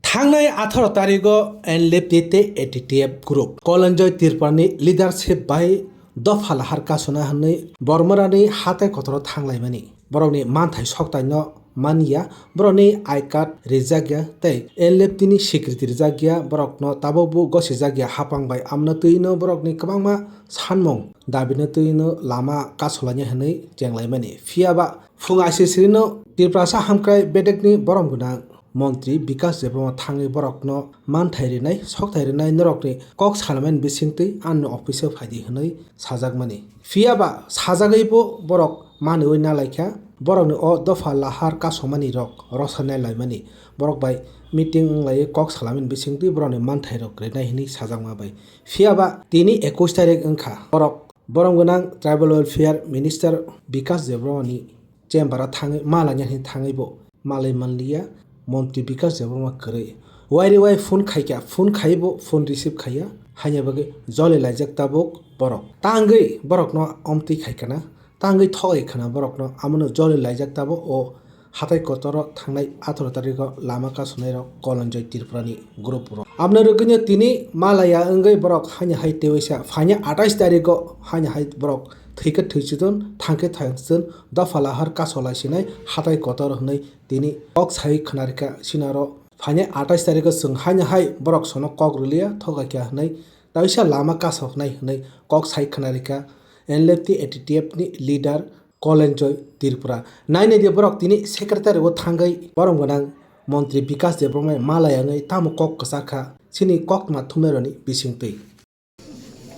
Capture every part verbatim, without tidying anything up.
Thangnai atharo tarigo N L F T tei A T T F group Kolenjoy Tripurani leadership bai dopha lahar kasuna hwnwi Bormorani hatai kotoro thanglaimani. Borokni manthai soktaino manya, borokni I card rijakya tei N L F T ni sikriti rijakya, borokno tabukbo gosijakya hapang bai, amno twino borokni kwbangma sanmung dabino twino lama kasulaina hwnwi chenglaimani. Phiyaba phung aisisirino Tiprasa hamkrai bedekni borom gwnang Montri Bikas Debbarma thangwi borokno manthai rinai, sokthai rinai norokni kok salaimani bisingtwi ani office-o phaidi hwnwi sajakmani. Phiyaba sajagwibo borok maniwi nalaikha, borokni o dopha lahar kasumani rok rwsanai laimani, borok bai meeting wnglaiwi kok salaimani bisingtwi borokni manthairok rinai hwnwi sajakma bai. Phiyaba tini ekush tarik wngkha, borok borom gwnang Tribal Welfare Minister Bikas Debbarmani chamber-o thangwi malaina hwnwi thangwibo malai manliya, Montri Bikas Debbarma kwrwi. Wairi wai phone khaikha, phone khaibo phone receive khaiya, haina bagwi joli laijak tabuk borok. Tangwi borokno omtwi khaikha na, tangwi thogai khana borokno, amono joli laijak tabuk o hatai kotoro thangnai atharo tarigo lama kasunairok Kolenjoy Tripurani group rok. Aboni rwgwino tini malaya wngwi borok haino hai tewaisa phainai atais tarigo haino hai borok thwikhe thwisidon, thangkhe thangsidon, dopha lahar kaso laisinai hatai kotor hwnwi tini kok sai khwnarikha sinaro. Phainai atais tarigo chwng haino hai borok sono kok rwliya, thogaikha hwnwi taisa lama kasoknai hwnwi kok sai khwnarikha N L F T A T T F ni leader Kolenjoy Tripura. Nainai di borok tini secretary o thangwi borom gwnang Montri Bikas Debbarma malai wngwi tamo kok kwchar kha chini koktwma thumnairokni bisingtwi.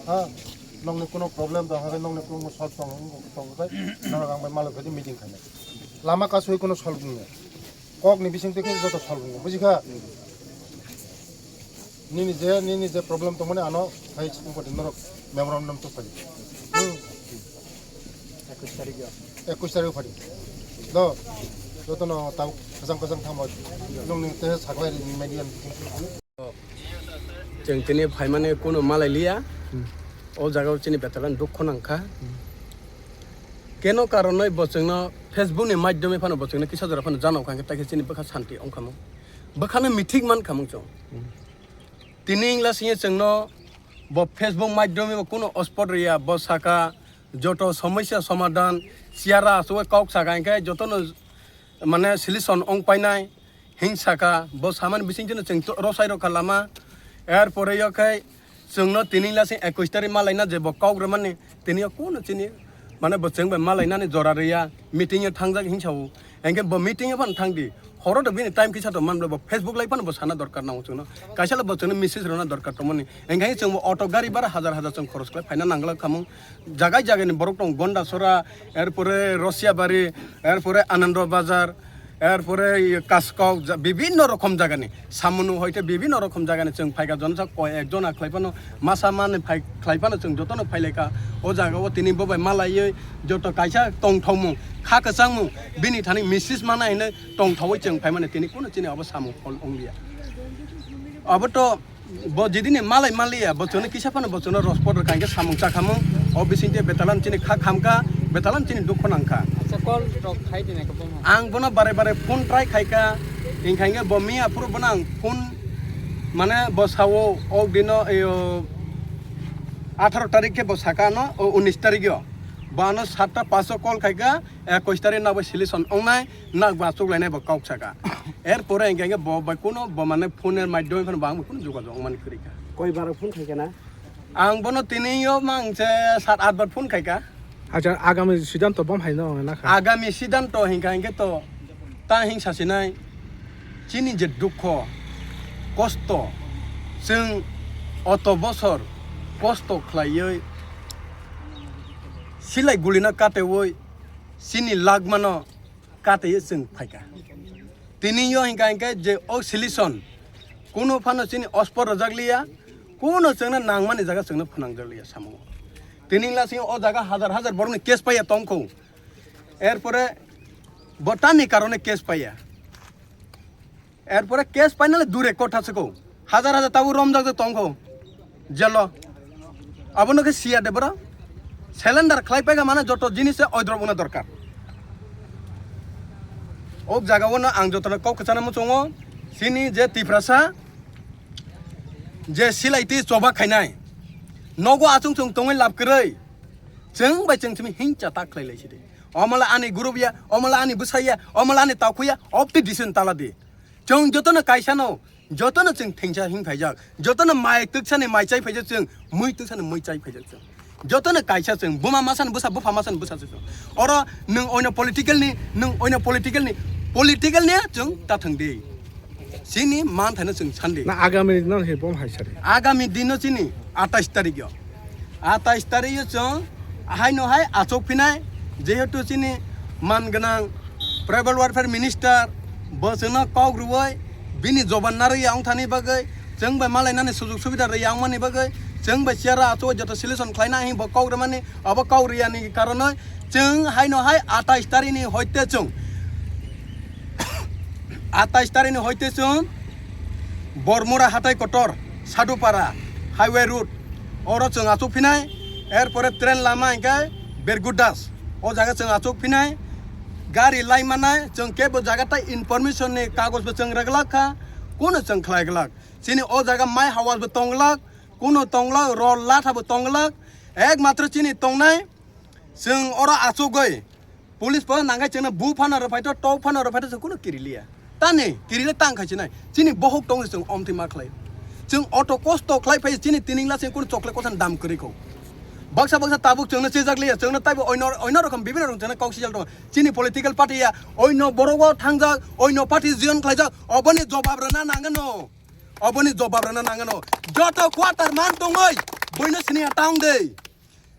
Ha, nokni kuno problem tong khe, nokni kuno solve tong, tong khe, norok ang bai malai phai di meeting khainai. Lama kasui kuno solve wngya. Kokni bisingtwi khe joto solve wngya, bujikha? Nini je, nini je problem tongmani ano hai wngkha di norok memorandum to phai. Hmm. Ekush tarik yo. Ekush tarik phai di. Do, jotono tau kwchang kwchang thangbo. Nokni te saklai media ni bisingtwi. Chwng tini phaimani kunu malai liya. Hmm. O jaga o chini betalani dukhu nangkha. Hmm. Keno karonoi bo chwngno Facebook ni maidhyome phano bo chwngno kisa jora phano jana kha, hwnkhe tai khe chini bwkha santi wngkha mo. Bwkhano mithik man kha mo chwng. Hmm. Tini wngla singye chwngno bo Facebook maidhyome bo kunu ospot riya, bo saka joto somosya somadhan, siyara asugwi kok saka hwnkhe jotono mane solution wng painai. Hing saka, bo samani bisingtwi no chwng to-, rosai rokha lama. Er pore yo khe chwngno tini lasing ekush tarik malaina je bo kok rwmani, tini yo kuno chini, mane bo chwng bai malainani jora rwya, meeting yo thangjak hing sao. Hingkhe bo meeting yo phano thangdi. Horo do bini time kisa to manbla bo Facebook lai phano bo sana dorkar nango chwngno. Kaisa le bo chwngno message rwna dorkar tongmani. Hingkhe chwng bo auto gari bara hajar hajar chwng khoros khlai phaina nangla khamung. Jagai jagai ni borok tong, Gondasora, er pore Rosiabari, er pore Anando Bazar, er pore iye Kaskok, ja-, bibinno rokom jaga ni, Samunu hoite bibinno rokom jaga ni chwng phaikha, jonsa koi ek jona khlai phano, masa mani phai khlai phano chwng jotono phailaikha. O jaga o tini bo bai malaiwi joto kaisa tongthokmung, kha kwchangmung, bini thani message mana hinwi tongthokwi chwng phaimani, tini kunu chini obo samung phol wngliya. Obo to Bo jidini malai maliya, bo chwngno kisa phano bo chwngno rospot rwkha, hingkhe samung chakhamung, o bisingtwi betalan chini kha khamkha, betalan chini dukhu nangkha. Acha, call rok khai di nai khe bono. Ang bono bare bare phone try khaikha, hingkha hingkhe bo miya phuru bono ang phone, mane bo sao, o dino, eyo, atharo tarik khe bo saka ano, o unis tarik yo. Bo ano satta paso call khaikha, ekush tarik nabo solution ongnai, nokbo achuk lainai bo kok saka. Er pore hingkha hingkhe bo bai kuno bo mane phone er maidhyome phano bo ang bai kuno jogajog wngmani kwrwi kha. Koi bar phone khai kha na? Ang bono tini yo mang se sat at bar phone khai kha. Acha, agami siddhanto bom hai no na kha? Agami siddhanto hingkha hingkhe to ta hing sasinai chini je dukho, kosto, chwng oto bosor kosto khlaiwi silai gulino katewi chini lagmano katwi chwng phaikha. Tini yo hingkha hingkhe je o solution kuno phano chini ospot rwjak liya, kuno chwngno nangmani jaga chwngno phwnangjak liya samungo. Tini lasing o jaga hajar hajar borokni case paiya tongkho. Erpore bo tamni karone case paiya. Erpore case painale dure kotha siko. Hajar hajar tabuk romjak je tongkho. Jelo. Abono khe siya de boro. Cylinder khlai paikha mane joto jinis se oidrop wngna dorkar. O jaga o no ang joto no kok kwchana muchungo. Chini je Tiprasa, je silaiti choba khainai, nogo achung chung tongwi lab kwrwi, chwng bai chwng simi hingcha tak khlai lai sidi. Omala ani group ya, omala ani bwsa ya, omala ani takhu ya, opti disin tala di. Chwng jotono kaisa no, jotono chwng thengsa hing phaijak, jotono mai twksani mai chai phaijak chwng, mui twksani mui chai phaijak chwng. Jotono kaisa chwng, buma masani bwsa, bupha masani bwsa chwng. Oro nwng oino political ni, nwng oino political ni, political ni chwng ta thang di. Chini man thaino chwng sandi. Na agami no he bom hai sari. Agami dino chini atais tarik yo. Atais tarik yo chwng haino hai achuk phinai, jehetu chini man gwnang tribal welfare minister bo chwngno kok rwui bini joban narwi ya wng thani bagwi, chwng bai malainani sujuk subida rwi ya wngmani bagwi, chwng bai chair o achuk joto solution khlaina hwnwi bo kok rwmani, abo kok rwiyani karonwi chwng haino hai atais tarik ni hoite chwng atais tarik ni hoite chwng Bormura hatai kotor, Sadupara, highway road, oro chwng achuk phinai, erpore train lama hingkhe Bergudas, o jaga chwng achuk phinai, gari lai manai, chwng kebo jaga tai information ni kagoj bo chwng reglak kha, kuno chwng khlai glak. Chini o jaga mai hawas bo tong glak, kuno tong glak, rol latha bo tong glak, ekmatro chini tongnai, chwng oro achugwi, police bo nangkhe chwngno bu phano rwphaito, tok phano rwphaito, chwng kuno kiriliya. Tani, kirile tang khai chinai. Chini bohok tong chwng omtwi ma khlai. Chwng auto kosto khlai phai chini tining la chwng kuno chokle kosan dam kwrwi kho. Baksa baksa tabuk chwngno chejak liya, chwngno taibo oino, oino rokom bibino rong chwngno kok sijak tongo. Chini political party ya, oino borogo thangjak, oino party join khlaijak, oboni jobab rwna nangano. Oboni jobab rwna nangano. Joto quarter man tongoi, boino sini ya tang de.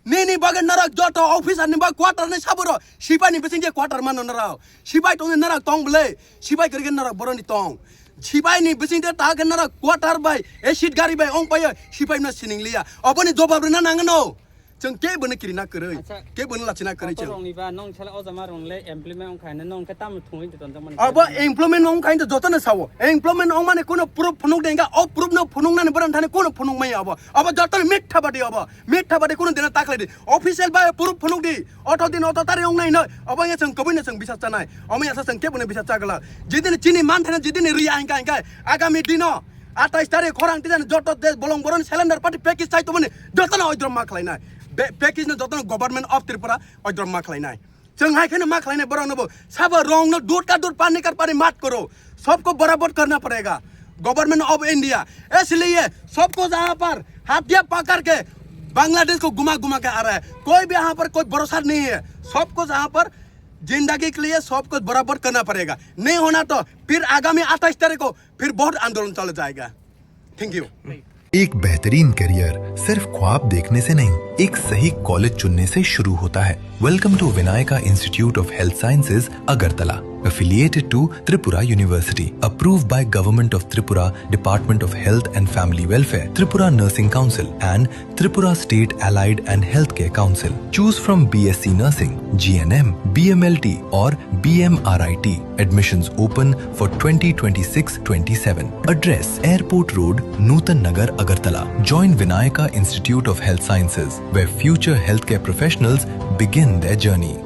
Nini bagwi norok joto officer ni bagwi quarter ni saburo sipai ni bising je quarter mano norok. Sipai tongni norok tong bwle. Sipai kwrwi khe norok boroni tong. Sipai ni bising de ta khe norok quarter bai acid gari bai ong paio sipai no sining liya. Oboni jobab rwna nangano. Chwng kebo no kirina kwrwi. Acha, kebo no lachina kwrwi chwng. Kotorokni ba nong sala o jama rong le employment ong khaina nong khe tamo thungwi de tonjak mani. Abo employment ong khaina joto no sao. Employment ong mani kuno proof phunuk de enga o proof no phunuk nani boran thani kuno phunuk mai abo. Abo joto no mitha badi abo. Mitha badi kuno dina taklai di. Official bai proof phunuk di. Oto din oto tari ong nai noi. Obo ya chwng koboi no chwng bisa chanai. Omo ya sa chwng kebo no bisa chagla. Jidini chini man thana jidini ri ang kai kai. Agami dino atais tarik khorang tijani joto de bolong boron cylinder party package chai tomani. Joto no oidrom ma khlai nai. Be-, package no joto no Government of Tripura oidrom ma khlai nai. Chwng hai kheno ma khlainai borok no bo. Sabo rong no dut ka dut pani kar pani mat koro. Sabko barabor karna padega. Government of India. Isliye sabko jahan par hath diya pakar ke Bangladesh ko guma guma ke aa raha hai. Koi bhi yahan par koi bharosa nahi hai. Sabko jahan par zindagi ke liye sabko barabor karna padega. Nahi hona to phir agami atais tarik ko phir bahut andolon chale jayega. Thank you. एक बेहतरीन करियर सिर्फ ख्वाब देखने से नहीं, एक सही कॉलेज चुनने से शुरू होता है। Welcome to Vinayaka Institute of Health Sciences, Agartala, affiliated to Tripura University, approved by Government of Tripura, Department of Health and Family Welfare, Tripura Nursing Council, and Tripura State Allied and Healthcare Council. Choose from B S C Nursing, G N M, B M L T, or B M R I T. Admissions open for twenty twenty-six twenty-seven. Address: Airport Road, Nutan Nagar, Agartala. Join Vinayaka Institute of Health Sciences, where future healthcare professionals begin their journey.